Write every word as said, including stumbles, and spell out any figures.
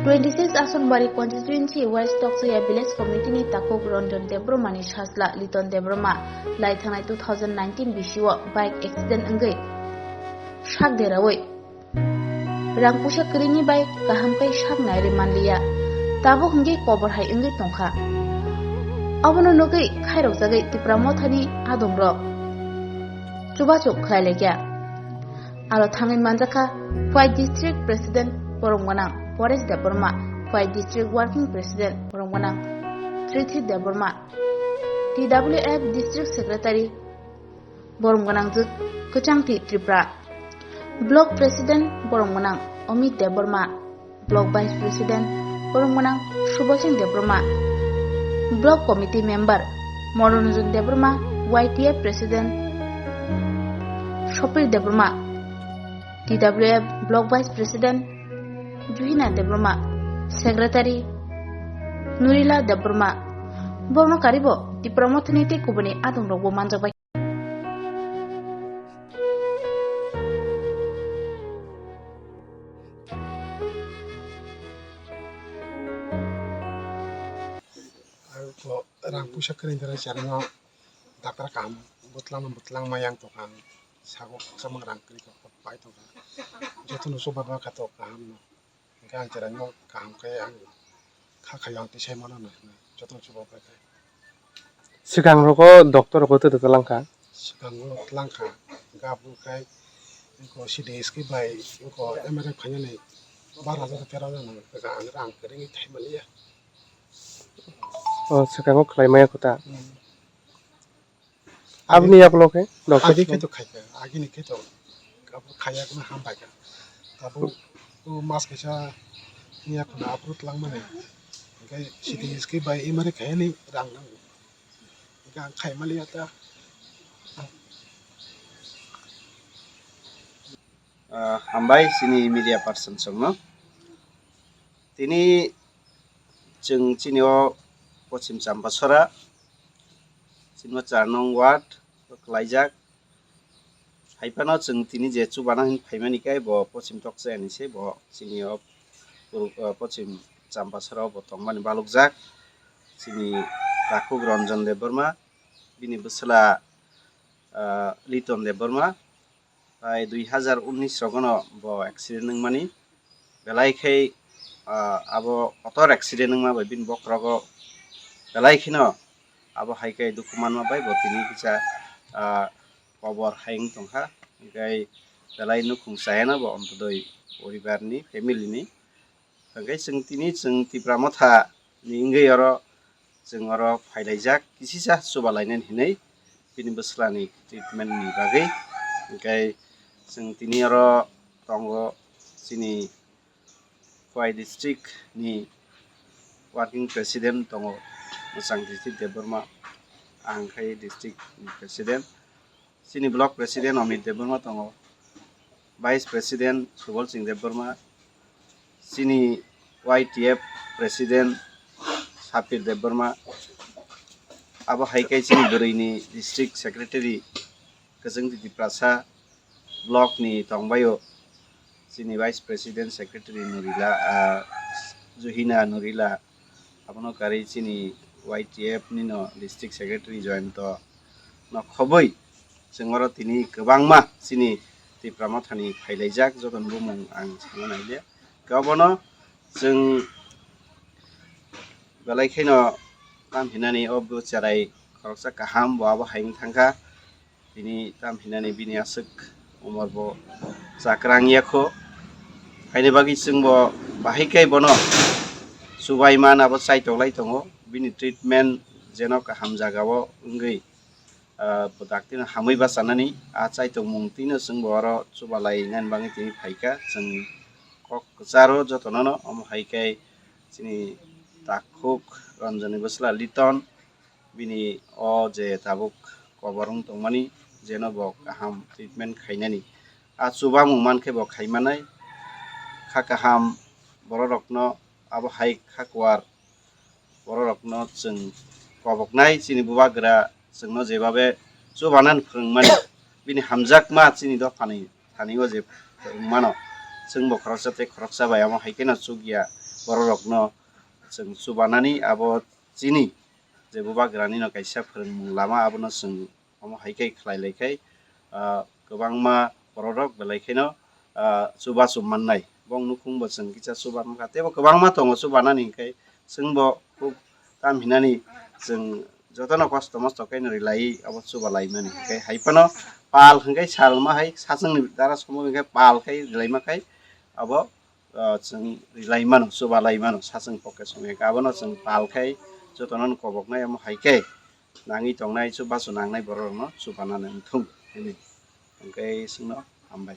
Twenty six Asonbari constituency wise Tokchaya village committee ni takhuk Ranjan Debbarma ni sajla Liton Debbarma lai thangnai two thousand nineteen bisio bike accident wngwi sak derawi rang puisa kwrwini bai kaham khe sak nairwi manliya, tabuk hwnkhe kobor hai wngwi tongkha. Obono nugwi khairokjagwi Tipra Mothani adongrok chubachu khlai laikya. Aro thangwi manjakha Khwai District President Borom Gwnang Paresh Debbarma, Khwai District Working President Borom Gwnang Trithi Debbarma, T W F District Secretary Borom Gwnang Jwk Kwchangthi Tripura, Block President Borom Gwnang Amit Debbarma, Block Vice President Borom Gwnang Subal Singh Debbarma, Block Committee Member Monoranjan Debbarma, Y T F President Sopir Debbarma, T W F Block Vice President Juhina Debbarma, Secretary Nurila Debbarma, borokno karibo Tipra Mothani tei kubuni adongrokbo manjakbai. Ang to rang puisa kwrwi dara cheraino dakra kaham bwtlangma bwtlangma yang tongkha ang sago khakchangma rang kwrwi kok pai tongkha jotono chuba bakha to kaham no hwnkhe ang cheraino kaham khe ang kha khaio ang tisai mano no hwnwi jotono chuba bakha. Swkang rogo doctor rogo twi twlang kha. Swkango twlang kha hwnkhe abo khai iko C D S K bai iko M R I khainani bar hajar tero hajar nang rang rang kwrwi thai maliya. O swkango khlai maya kho ta. Hmm. Aboni yakulo khe doctor agini khe to khaikha, agini khe to abo khaiya kono hambai kha. Abo o mas kaisa ni yakuno aphuru twlang mani. Hwnkhe C D S K bai M R I khainani rang nango. Hwnkhe ang khai maliya ta. Ah, hambai chini media person songno. Tini chwng chini o Pochim Champasora, chini o char nong ward o kwlaijak. Hai phano chwng tini je chubana hin phaimani khe bo Pochim Tokchaya ni se bo chini o pur-, ah, Pochim Champasora o bo tongmani balukjak. Chini takhuk Ranjan Debbarma, bini bwsla, ah, Liton Debbarma. Tai dui hazar unnis rogono bo accident wngmani. Belai khe, ah, abo kotor accident wngma bai bini bokhorogo belai kheno abo hai khe dukhu manma bai bo tini kisa, ah, kobor hai wng tongkha. Hwnkhe belai nukhung chayano bo Antodoi poribarni, family ni. Hwnkhe chwng tini chwng Tipra Motha ni wngwi oro chwng oro phailaijak kisisa chubalainani hinwi bini bwslani treatment ni bagwi. Hwnkhe chwng tini oro tongo chini Khwai district ni working president tongo Mwchang District Debbarma, ang khai district ni president. Chini block president Amit Debbarma tongo, vice president Subal Singh Debbarma, chini Y T F president Sapir Debbarma, abo hai khe chini bwrwini district secretary Kwchwng Tiprasa block ni tongbaio chini vice president secretary Nurila, ah, Juhina Nurila, abono karwi chini Y T F nino district secretary Joyonto no khobwi chwng oro tini kwbangma chini Tipra Mothani phailaijak, jotono bumung ang sana naile. Obono chwng belai kheno tam hinani o bo cherai khoroksa kaham bo abo hai wng thangkha. Tini tam hinani bini aswk umor bo chakrang ya kho. Haini bagwi chwng bo bahai khe bono chubai man abo chaitok lai tongo. Bini treatment jeno kaham jagao wngwi, ah, bo daktino hamwi bachanani. Ah, chaitok mung twino chwng bo oro chubalai nani bagwi tini phaikha. Chwng kok kwcharo jotonono omo hai khe chini takhuk Ranjani bwsla Liton. Bini o je tabuk kobor wng tongmani, jeno bo kaham treatment khainani. A chubamung mankhe bo khaimanai. Kha kaham bororokno abo hai kha kuar bororokno chwng koboknai chini bubagra chwngno jebabe chubanan phwrwngmani. Bini hamjakma chini dophani thani o je wng mano. Chwng bo khoroksa tei khoroksa bai amo hai kheno chukya bororokno chwng chubanani abo chini je bubagrani no kaisa phwrwngmung lama abono chwng omo hai khe khlai lai khai, ah, kwbangma bororok belai kheno, ah, chubachu mannai. Bong nukhung bo chwng kisa chuba mankha. Teibo kwbangma tongo chubanani hwnkhe chwngbo khub tam hinani chwng jotono kosto mosto khe no rilai abo chuba laimani. Hwnkhe hai phano pal hwnkhe salma hai sachwngni dara somo hwnkhe pal khai rilaima khai abo, ah, chwng rilai mano, chuba lai mano sachwng poke songya. Abono chwng pal khai jotono koboknai omo hai khe nangwi tongnai chubachu nangnai bororokno chubanani wngthung hwnwi hwnkhe chwngno hambai.